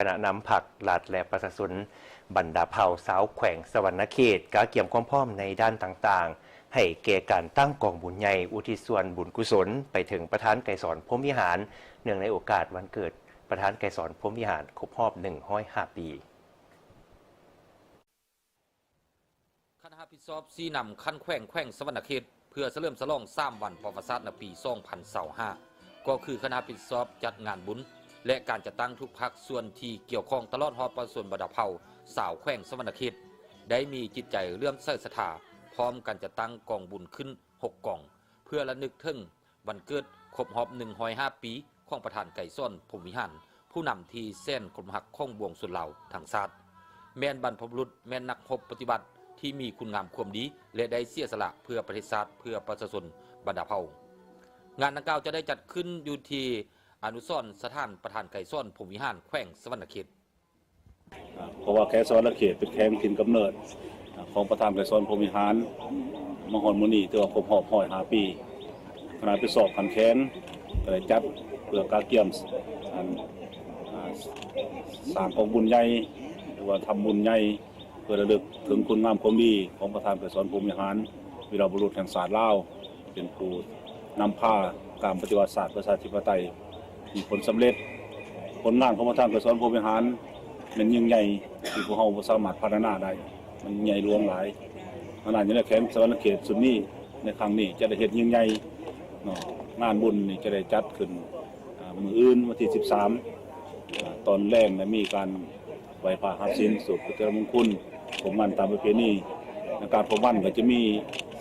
ຄະນະນຳພັກລັດ ແລະ ປະຊາຊົນ ບັນດາເຜົ່າຊາວແຂວງສະຫວັນນະເຂດ ກະກຽມຄວາມພ້ອມໃນດ້ານຕ່າງໆ ໃຫ້ແກ່ການຕັ້ງກອງບຸນໃຫຍ່ ອຸທິດສ່ວນບຸນກຸສົນໄປເຖິງປະທານໄກສອນ ພົມວິຫານ ເນື່ອງໃນໂອກາດວັນເກີດປະທານໄກສອນ ພົມວິຫານ ຄົບຮອບໜຶ່ງຮ້ອຍຫ້າປີ. ຄະນະຮັບຜິດຊອບຊີ້ນຳຂັ້ນແຂວງ ແຂວງສະຫວັນນະເຂດ ເພື່ອສະເຫຼີມສະຫຼອງສາມວັນປະຫວັດສາດໃນປີສອງພັນຊາວຫ້າ ກໍຄືຄະນະຮັບຜິດຊອບຈັດງານບຸນ ແລະ ການຈັດຕັ້ງທຸກພາກສ່ວນທີ່ກ່ຽວຂ້ອງ ຕະຫຼອດຮອດປະຊາຊົນບັນດາເຜົ່າຊາວແຂວງສະຫວັນນະເຂດ ໄດ້ມີຈິດໃຈເຫຼື້ອມໃສສັດທາ ພ້ອມກັນຈັດຕັ້ງກອງບຸນຂຶ້ນຫົກກອງ ເພື່ອລະນຶກເຖິງ ວັນເກີດຄົບຮອບໜຶ່ງຮ້ອຍຫ້າປີຂອງປະທານໄກສອນ ພົມວິຫານ ຜູ້ນຳທີ່ແສນຄົບຮັກຂອງປວງຊົນລາວທັງຊາດ, ແມ່ນບັນພະບຸລຸດ ແມ່ນນັກຮົບປະຕິວັດທີ່ມີຄຸນງາມຄວາມດີ ແລະ ໄດ້ເສຍສະຫຼະເພື່ອປະເທດຊາດ ເພື່ອປະຊາຊົນບັນດາເຜົ່າ. ງານດັ່ງກ່າວຈະໄດ້ຈັດຂຶ້ນຢູ່ທີ່ອະນຸສອນສະຖານປະທານໄກສອນ ພົມວິຫານ ແຂວງສະຫວັນນະເຂດ. ເພາະວ່າແຂວງສະຫວັນນະເຂດເປັນແຂວງຖິ່ນກຳເນີດຂອງປະທານໄກສອນ ພົມວິຫານ ມາຮອດມື້ນີ້ຖືວ່າຄົບຮອບຮ້ອຍຫ້າປີ. ຄະນະຮັບຜິດຊອບຂັ້ນແຂວງກໍໄດ້ຈັດເພື່ອກະກຽມ ອັນ ອາ ສ້າງກອງບຸນໃຫຍ່ ຫຼືວ່າທຳບຸນໃຫຍ່ ເພື່ອລະລຶກເຖິງຄຸນງາມຄວາມດີຂອງປະທານໄກສອນ ພົມວິຫານ ວີລະບຸລຸດແຫ່ງຊາດລາວ ເປັນຜູ້ນຳພາການປະຕິວັດຊາດປະຊາທິປະໄຕມີຜົນສຳເລັດ. ຜົນງານຂອງປະທານໄກສອນ ພົມວິຫານ ແມ່ນຍິ່ງໃຫຍ່ ທີ່ພວກເຮົາບໍ່ສາມາດພັນລະນາໄດ້ ມັນໃຫຍ່ຫຼວງຫຼາຍ. ອັນນັ້ນຢູ່ໃນແຂວງສະຫວັນນະເຂດຊຸດນີ້ ໃນຄັ້ງນີ້ຈະໄດ້ເຮັດຍິ່ງໃຫຍ່ເນາະ. ງານບຸນນີ້ຈະໄດ້ຈັດຂຶ້ນ ອາ ມື້ອື່ນ ວັນທີສິບສາມ ອາ ຕອນແລງ ແລະ ມີການ ໄຫວ້ພະຮັບສິນ ສູບປະຕິມະມຸງຄຸນ ຄົມງານຕາມປະເພນີ. ໃນການພົບກັນກໍຈະມີ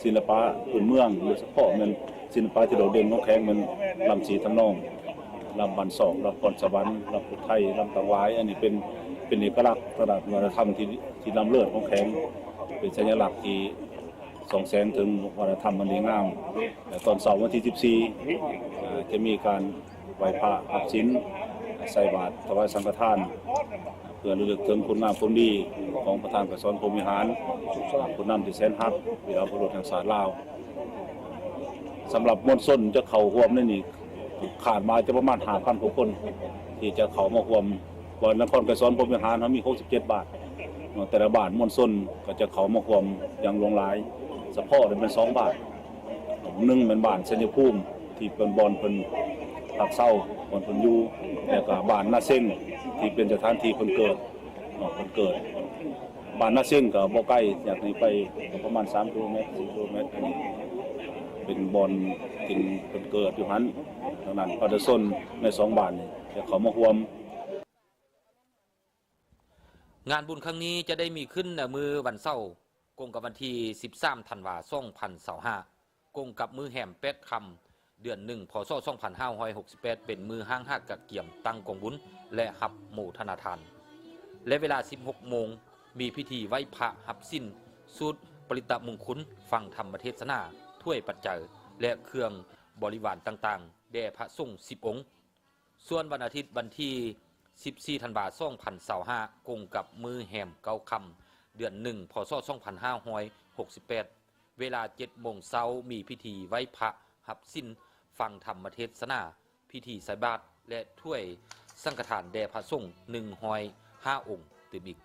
ສິລະປະພື້ນເມືອງ ໂດຍສະເພາະແມ່ນສິລະປະທີ່ໂດດເດັ່ນຂອງແຂວງແມ່ນລຳສີທຳນອງ, ລຳບ້ານຊອກ, ລຳຄອນສະຫວັນ, ລຳຜູ້ໄທ, ລຳຕາງຫວາຍ. ອັນນີ້ເປັນ ເປັນເອກະລັກທາງດ້ານວັດທະນະທຳທີ່ ທີ່ລ້ຳເລີດຂອງແຂວງ, ເປັນສັນຍະລັກທີ່ ສ່ອງແສງເຖິງວັດທະນະທຳອັນດີງາມ. ແລະ ຕອນເຊົ້າວັນທີສິບສີ່ ເອີ່ ຈະມີການໄຫວ້ພະຮັບສິນ, ໃສ່ບາດຖວາຍສັງຄະທານ, ເພື່ອລະລຶກເຖິງຄຸນງາມຄວາມດີຂອງປະທານໄກສອນ ພົມວິຫານ, ຜູ້ນຳທີ່ແສນຮັກ ວີລະບຸລຸດແຫ່ງຊາດລາວ. ສຳລັບມວນຊົນຈະເຂົ້າຮ່ວມໃນນີ້ ຄາດວ່າຈະປະມານຫ້າພັນກວ່າຄົນ ທີ່ຈະເຂົ້າມາຮ່ວມ. ວ່ານະຄອນໄກສອນ ພົມວິຫານ ເຮົາມີຫົກສິບເຈັດບ້ານເນາະ, ແຕ່ລະບ້ານມວນຊົນກໍຈະເຂົ້າມາຮ່ວມຢ່າງຫຼວງຫຼາຍ. ສະເພາະແມ່ນສອງບ້ານ, ໜຶ່ງແມ່ນບ້ານໄຊຍະພູມ ທີ່ເປັນບ່ອນເພິ່ນພັກເຊົາ, ບ່ອນເພິ່ນຢູ່, ແລ້ວກໍບ້ານນາເຊັງ ທີ່ເປັນສະຖານທີ່ເພິ່ນເກີດເນາະ, ເພິ່ນເກີດ. ບ້ານນາເຊັງກໍບໍ່ໄກຈາກນີ້ໄປ ກໍປະມານສາມກິໂລແມັດ ສີ່ກິໂລແມັດ. ອັນນີ້ເປັນບ່ອນທີ່ເພິ່ນເກີດຢູ່ຫັ້ນ. ດັ່ງນັ້ນ ປະຊາຊົນໃນສອງບ້ານນີ້ຈະເຂົ້າມາຮ່ວມ. ງານບຸນຄັ້ງນີ້ຈະໄດ້ມີຂຶ້ນໃນມື້ວັນເສົາ ກົງກັບວັນທີສິບສາມ ທັນວາ ສອງພັນຊາວຫ້າ ກົງກັບມື້ແຮມແປດຄ່ຳ ເດືອນໜຶ່ງ ພ.ສ. ສອງພັນຫ້າຮ້ອຍຫົກສິບແປດ ເປັນມື້ຫ້າງຫາກະກຽມຕັ້ງກອງບຸນ ແລະ ຮັບໂມທະນາທານ ແລະ ເວລາສິບຫົກໂມງ ມີພິທີໄຫວ້ພະຮັບສິນ ສູດປະລິດຕະມຸງຄຸນ, ຟັງທຳມະເທດສະໜາ, ຖ້ວຍປັດໄຈ ແລະ ເຄື່ອງບໍລິວານຕ່າງໆ ແດ່ພະສົງສິບອົງ. ສ່ວນວັນອາທິດ ວັນທີສິບສີ່ ທັນວາ ສອງພັນຊາວຫ້າ ກົງກັບມື້ແຮມເກົ້າຄ່ຳ ເດືອນໜຶ່ງ ພ.ສ. ສອງພັນຫ້າຮ້ອຍຫົກສິບແປດ ເວລາເຈັດໂມງເຊົ້າ ມີພິທີໄຫວ້ພະຮັບສິນ, ຟັງທຳມະເທດສະໜາ, ພິທີໃສ່ບາດ ແລະ ຖ້ວຍສັງຄະທານແດ່ພະສົງໜຶ່ງຮ້ອຍຫ້າອົງຕື່ມອີກ.